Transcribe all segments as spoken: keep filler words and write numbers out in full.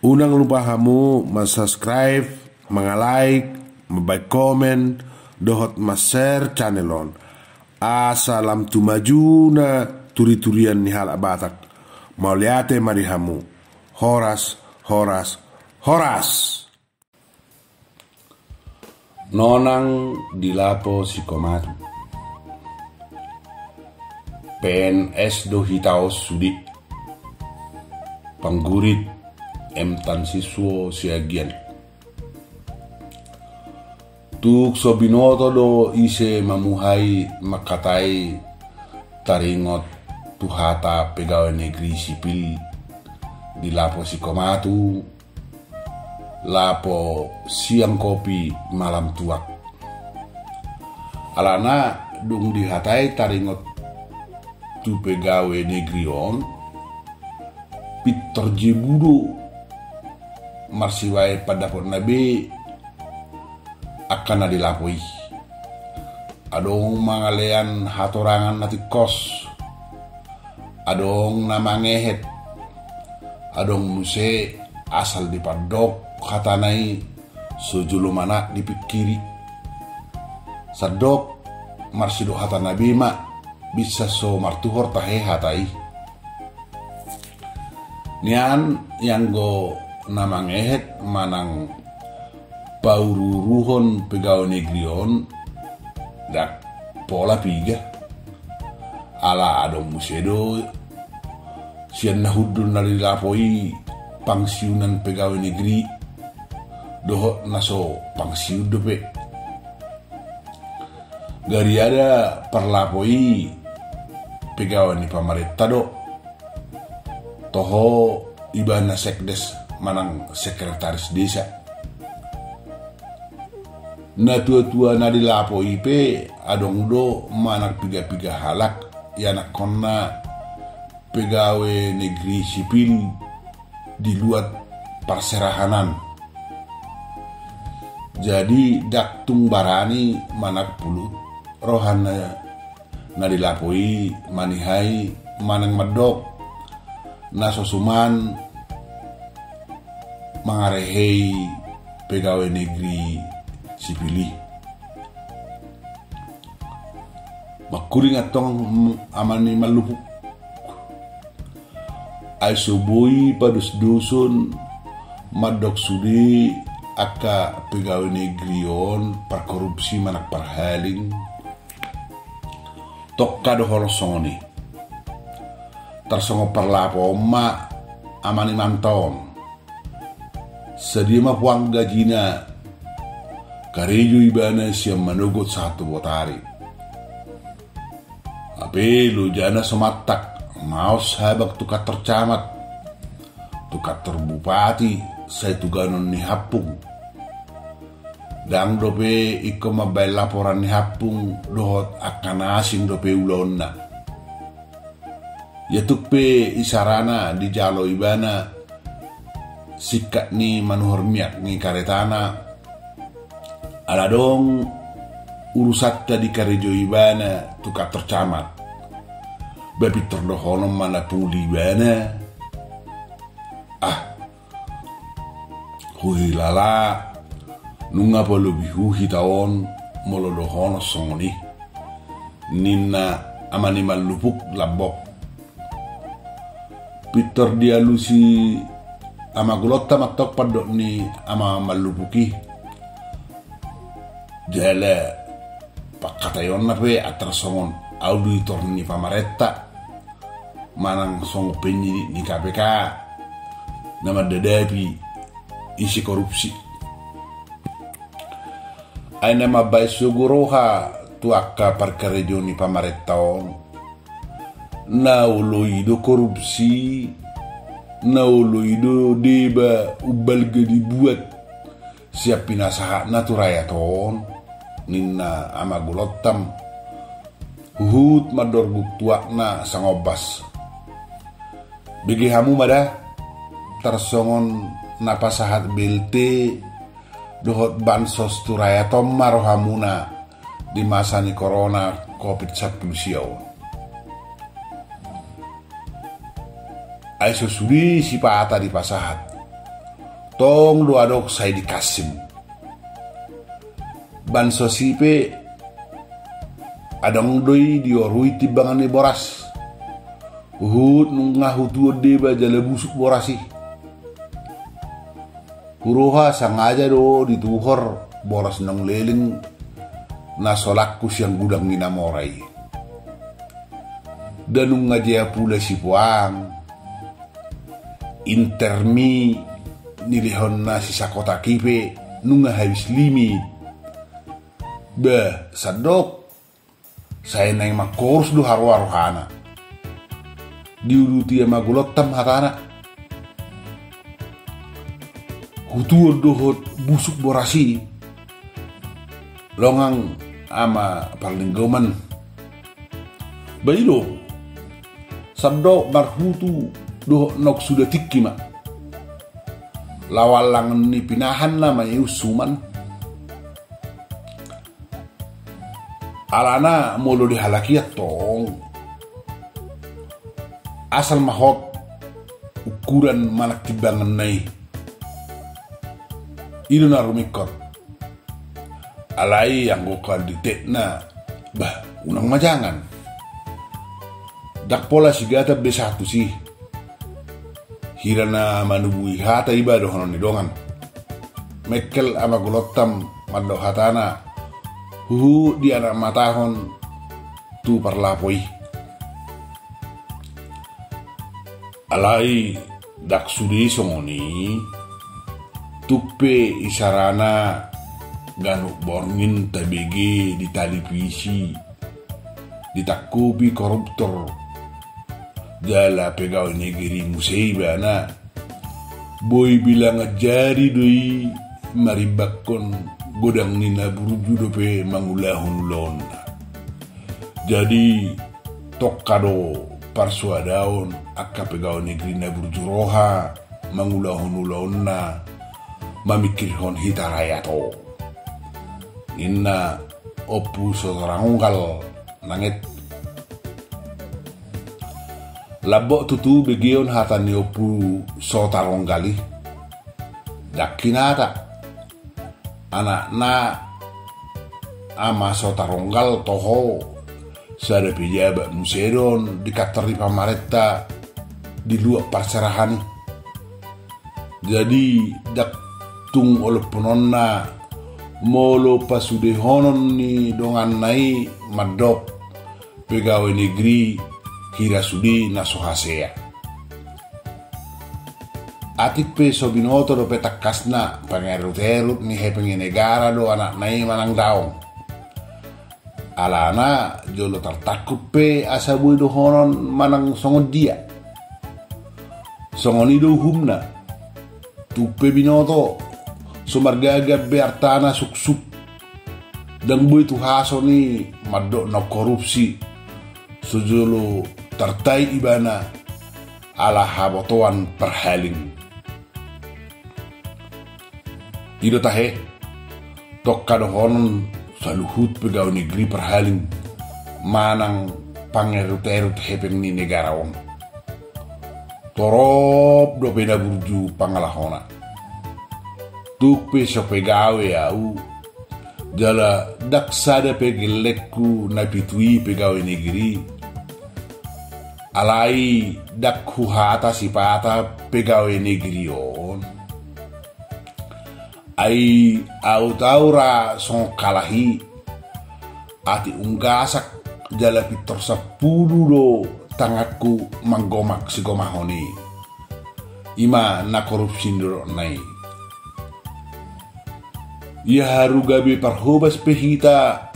Unang lupa hamu ma-subscribe, manga-like, mambaen komen, dohot ma-share channel on. Asa lam tu majuna turi-turian ni halak Batak. Mauliate ma di hamu. Horas, horas, horas. Nonang di Lapo Sikomatu. P N S do hita on sude. Panggurit M Tan Siswo Siagian. Tung so binoto do ise mamuhai mangkatai taringot tu hata pegawai negeri sipil di Lapo Sikomatu, lapo siang kopi malam tuak. Alana dung dihatai taringot tu pegawai negeri on, pintor jebu do marsibaen pandapotna be angka na di lapo i. Adong mangalean hatorangan na tingkos, adong na mangehet, adong muse asal dipandok hatana i so jolo manat dipingkiri. Sandok marsidok hatana be ma bisa so martuhor tahe hata i. Nian ianggo na mangehet manang pauru-uruhon pegawai negeri on, ndang pola piga. Ala adong muse do sian na hundul na di lapo i pangsiunan pegawai negeri dohot na so pangsiun dope. Gariada parlapo i pegawai ni pamarenta do, toho ibana sekdes manang sekretaris desa. Na tua-tua na di lapo i pe adong do manang piga-piga halak ianakhonna pegawai negeri sipil di luat parserahan an. Jadi ndang tung barani manang pulut rohana na di lapo i manihai manang mandok na so suman mangarehei pegawai negeri sipil i. Mangkuling antong ama ni Mallupuk. Ai so boi padosdoson mandok sude angka pegawai negeri on parkorupsi manang parhaling. Tongka dohonon songon i. Tarsongon parlapo on ma ama ni Manta on. Sadia ma puang gajina, karejo ibana sian manogot sahat tu botari. Hape lojana so mantak, maos habang tu kantor camat, tu kantor bupati, sai tu ganon ni hampung. Ndang dope ingkon mambaen laporan ni hampung dohot angka na asing dope ulaonna. Ia tung pe isarana dijalo ibana singkat ni manuhor miak ni karetana, ala adong urusanta dikarejoi ibana tu kantor camat. Ba pintor dohonon ma na puli ibana. Ah, huhilala, nunga palobihu hita on molo dohonon songon i, ninna ama ni Mallupuk lambok. Pintor dialusi ama Gulonta mantong pandok ni ama Mallupuk i. Jala pangkataionna pe antar songon auditor ni pamarenta manang songon penyidik ni K P K na mandadapi isi korupsi. Ai na mambaen sogo roha tu angka parkarejo ni pamarenta on, na olo i do korupsi, na olo i do deba umbalga dibuat sian pinasahatna tu rakyat on, ninna ama Gulonta. Huhut mandorguk tuakna sangombas. Bege hamu ma da, tarsongon na pasahat B L T dohot bansos tu rakyat on ma rohamuna di masa ni corona covid sampulu sia on. Ai so sude sipata dipasahat. Tong do adong Saidi Kasim. Bansos i pe adong do i diorui timbangan ni boras. Huhut nunga hutuon deba jala busuk boras i. Huroha sangaja do dituhor boras naung leleng na so langku sian gudang ni na mora i. Nda nunga jea pula sipuang. Intermi nilehonna sisakotak i pe nunga habis limit. Bah, sandok. Sai naeng mangkorus do haroa rohana. Diuduti Ama Gulontam hatana. Hutuon dohot busuk boras i. Longang Ama Parlinggoman. Bah i do. Sandok marhutu dohot naung suda tingki ma. Laho allangon ni pinahanna ma i usuman. Alana molo di halak i antong, asal ma hot ukuran manang timbanganna i. I do na rumingkot. Alai anggo kanditetna, bah, unang ma jangan. Ndang pola sigatan be sahat tusi. Hira na manubui hata iba dohonon ni dongan. Mengkel Ama Gulontam mandok hatana, huhut dianakmatahon tu parlapo i. Alai ndang sude songon i, tung pe isarana ganup borngin tabege di talipisi, ditangkupi koruptor jala pegawai negeri muse ibana. Boi bilangan jari do i marimbakkon godang ni na burju dope mangulahon ulaonna. Jadi tongka do parsoadaon angka pegawai negeri na burju roha mangulahon ulaonna, mamingkirhon hita rakyat on, ninna Ompu Sotaronggal nanget. Lambok tutu begeon hata ni Ompu Sotaronggal i. Ndang hinata. Anakna Ama Sotaronggal toho sada pejabat muse do on di kantor ni pamarenta di luat parserahan i. Jadi ndang tung oloppononna molo pasudehonon ni donganna i mandok pegawai negeri hira sude na so hasea. Atik pe so binoto dope tangkasna pangerut-erut ni hepeng ni negara do anakna i manang daong. Alana jolo tartangkup pe asa boi dohonon manang songon dia. Songon i do uhumna. Tung pe binoto so margagan be artana suksuk. Ndang boi tu hason i mandok naung korupsi. So jolo tartait ibana ala habotoan parhaling. I do tahe, tongka dohonon saluhut pegawai negeri parhaling manang pangerut-erut hepeng ni negara on. Torop dope na burju pangalahona. Tung pe so pegawai au, jala ndang sada pe gellengku na pitu i pegawai negeri. Alai ndang huhata sipata pegawai negeri on. Ai au tau ra songon kalah i, atik unggasak jala pintor sampulu do tanganku manggomak sigomahon i. I ma na korupsi nidokna i. Ia haru gabe parhobas pe hita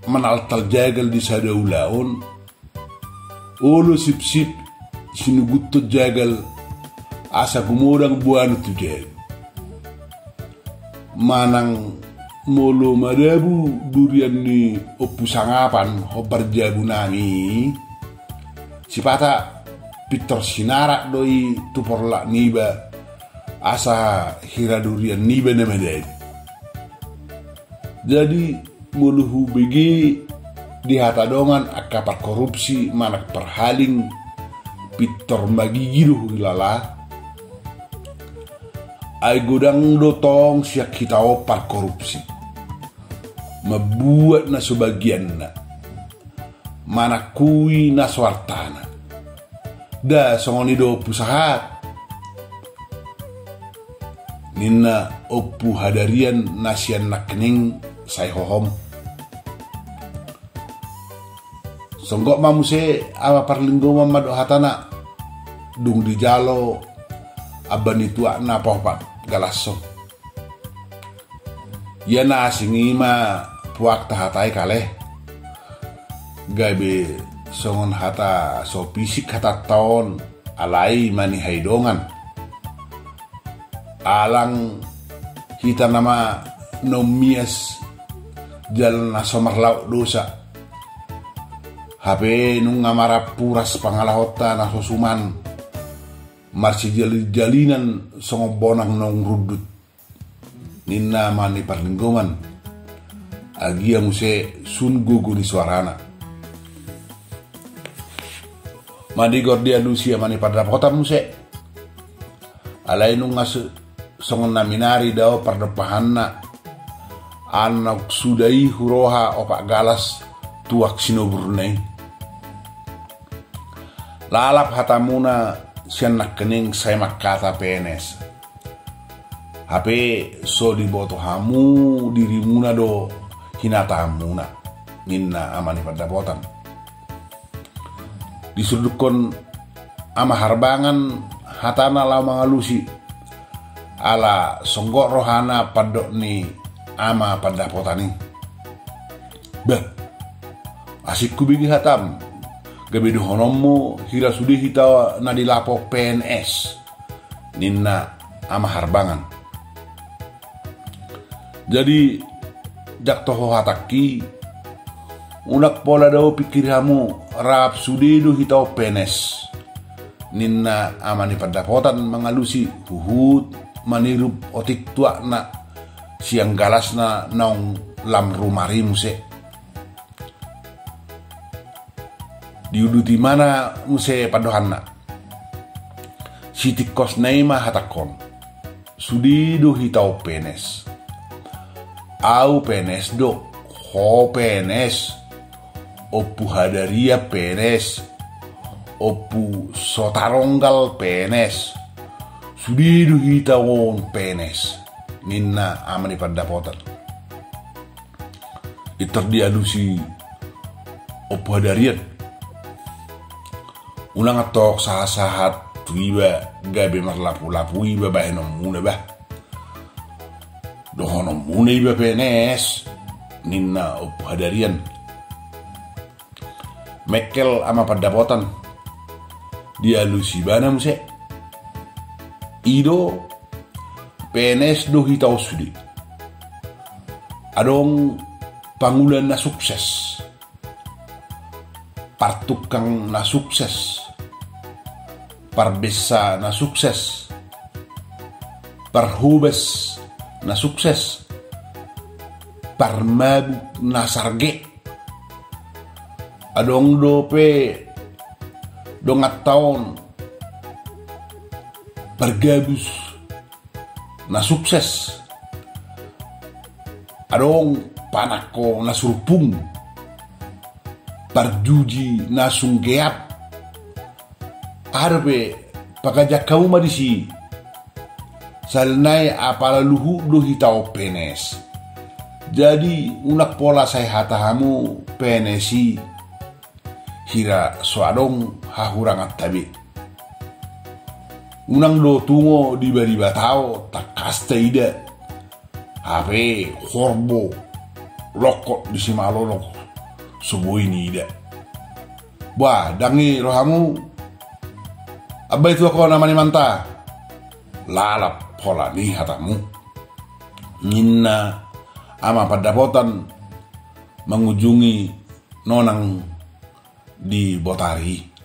manaltal jagal di sada ulaon, olo sipsip sinuguthon jagal asa gumodang boanon tu jabu. Manang molo madabu durian ni Ompu Sangapan hombar jabu nami, sipata pintor sinarak do i tu porlak niba asa hira durian niba na madabu. Jadi molo hubege di hata dongan angka parkorupsi manang parhaling, pintor magigi do huhilala. Ai godang do tong sian hita on parkorupsi, mambuat na so bagianna, manangkui na so artana. Nda songon i do Ompu Sahat, ninna Ompu Hadarian na sian nangkining sai hohom. Songgop ma muse Ama Parlinggoman mandok hatana, dung dijalo amba ni tuakna paopat galashon. Ia na asing i ma puak tahatai kale. Gabe songon hata so pisik hatanta on, alai manihai dongan. Alang hita nama na ummias jala na so marlaok dosa. Hape nunga marampuras pangalahonta na so suman, marsijalinjalinan songon bonang naung rundut, ninna Ama ni Parlinggoman. Agia muse sun gogo ni soarana. Manigor dialusi Ama ni Pandapotan muse. Alai nunga se-, songon na minari dao pardompahanna. Annon suda i huroha opat galas tuak sinoburna i. Lalap hatamuna sian nangkining sai mangkata P N S. Hape so diboto hamu dirimuna do hinataanmuna, ninna Ama ni Pandapotan. Disurdukkon Ama Harbangan hatana laho mangalusi, ala songgop rohana pandok ni Ama Pandapotan i. Bah, asing hubege hatam, gabe dohononmu hira sude hita na di lapo P N S, ninna Ama Harbangan. Jadi, ndang toho hatangki, unang pola dao pingkiri hamu, rap sude do hita on P N S, ninna Ama ni Pandapotan mangalusi huhut manirup otik tuakna sian galasna naung lam rumar i muse. Diuduti ma na muse pandohanna. Sitingkosna i ma hatangkon, sude do hita on P N S. Au P N S do, ho P N S, Ompu Hadarian P N S, Ompu Sotaronggal P N S. Sude do hita on P N S, ninna Ama ni Pandapotan. Pintor dialusi Ompu Hadarian. Unang antong sahatsahat tu iba gabe marlapulapu iba bahenonmuna bah. Dohononmuna iba P N S, ninna Ompu Hadarian. Mengkel Ama Pandapotan. Dialusi ibana muse. I do, P N S do hita on sude. Adong pangula na sukses, partungkang na sukses, parbessa na sukses, parhobas na sukses, parmabuk na sarge. Adong dope donganta on pargabus na sukses. Adong panangko na surpung, parjuji na sunggeap. Aha dope, pangajak hamu ma disi. Sahali nai apala luhut do hita on P N S. Jadi unang pola sai hata hamu P N S i hira so adong hahuranganta be. Unang do tungo diba-diba tao tangkas taida. Hape horbo longkot di simalolong so boi niida. Bah, dang i rohamu. Ambai tu angka na manimanta. Lalap holan i hatamu, ninna Ama Pandapotan mangujungi nonang di botari.